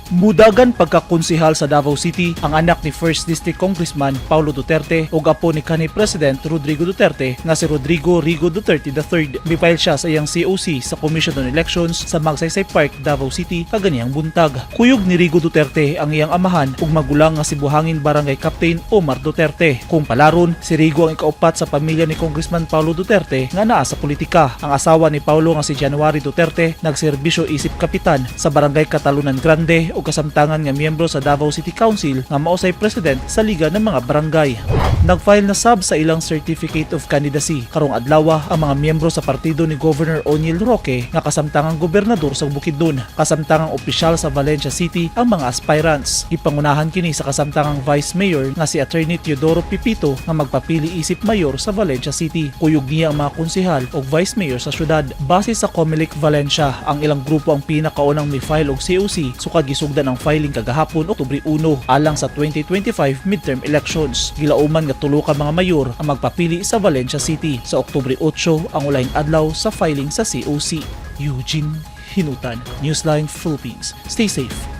Mudagan pagkakonsehal sa Davao City ang anak ni First District Congressman Paulo Duterte ug apo ni kanhi President Rodrigo Duterte nga si Rodrigo Rigo Duterte III. Mifile siya sa iyang COC sa Commission on Elections sa Magsaysay Park, Davao City kaganihang buntag. Kuyog ni Rigo Duterte ang iyang amahan ug magulang nga si Buhangin Barangay Captain Omar Duterte. Kung palaron, si Rigo ang ikaupat sa pamilya ni Congressman Paulo Duterte nga naa sa politika. Ang asawa ni Paulo nga si January Duterte nagserbisyo isip kapitan sa Barangay Catalunan Grande ug kasamtangan nga miyembro sa Davao City Council nga mao say president sa Liga ng mga Barangay. Nag-file na sab sa ilang Certificate of Candidacy karong adlaw ang mga miyembro sa partido ni Governor Oniel Roque nga kasamtangang gobernador sa Bukidnon. Kasamtangang opisyal sa Valencia City ang mga aspirants. Gipangunahan kini sa kasamtangang Vice Mayor nga si Attorney Teodoro Pipito nga magpapili isip mayor sa Valencia City. Kuyog niya ang mga konsehal ug vice mayor sa syudad. Base sa Comelec Valencia, ang ilang grupo ang pinakaunang mi-file og COC sukad gisugdan ang filing kagahapon, Oktubre 1, alang sa 2025 midterm elections. Gilauman nga tulo ka mga mayor ang magpapili sa Valencia City. Sa Oktubre 8 ang ulahing adlaw sa filing sa COC. Eugene Hinutan, Newsline Philippines. Stay safe.